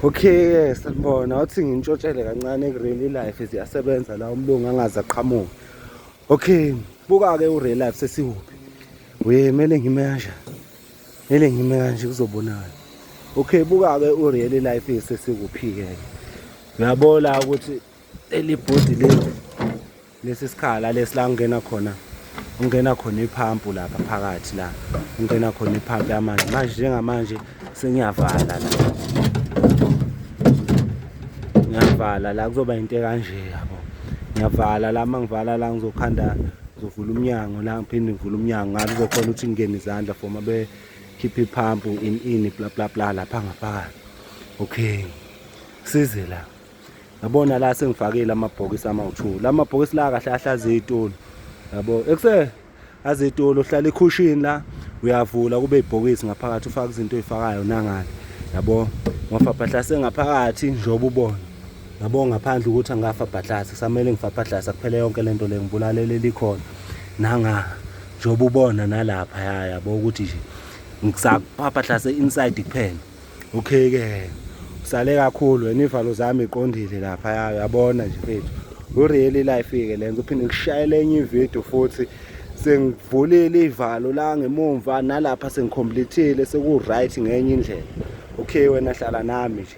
Okay, sanibona. Uthi ngintshotshele kancane ku-real life ziyasebenza la umlungu angaze aqhamuke. Okay, buka-ke u-real life sesiwuphi. We mele ngime kanjani? Mele ngime kanje kuzobonakala. Okay, buka-ke u-real life sesikuphi-ke. Uyabona ukuthi leli bhodi leli lesi sikhala lesi la ungena khona ungena khona iphampu lapha phakathi la ungena khona iphampu yamanzi manje njengamanje sengiyavala la ngiyavala la kuzoba into ekanje yabo ngiyavala la mangivala la ngizokhanda ngizovula umnyango la ngiphinde ngivule umnyango ngabe kuzokhona ukuthi ngingene izandla for mabe khipha iphampu in in bla bla bla lapha ngaphakathi okay size la Yabona la sengifakile amabhokisi amawu-2. La mabhokisi la kahle kahle aziyitulo. Yabo ekuse azitulo uhlala ikhushini la uyavula kube ibhokisi ngaphakathi ufaka izinto oyifakayo nangale. Yabo ngwafabhahlase ngaphakathi njengoba ubona. Yabo ngaphandle ukuthi angafabhahlase kusamele ngifabhahlase kuphele yonke lento le ngibulalele likhona. Nanga njengoba ubona nalapha yabo ukuthi nje ngisakuphapahlase inside kuphela. Okay ke usale kakhulu wena ivalo zami iqondile lapha yabona nje mfethu u-really life ke lenza uphinde ngishayele enye ivideo futhi sengivulile ivalo la ngemumva nalapha sengikhompletile seku-right ngenye indlela okay wena hlala nami nje.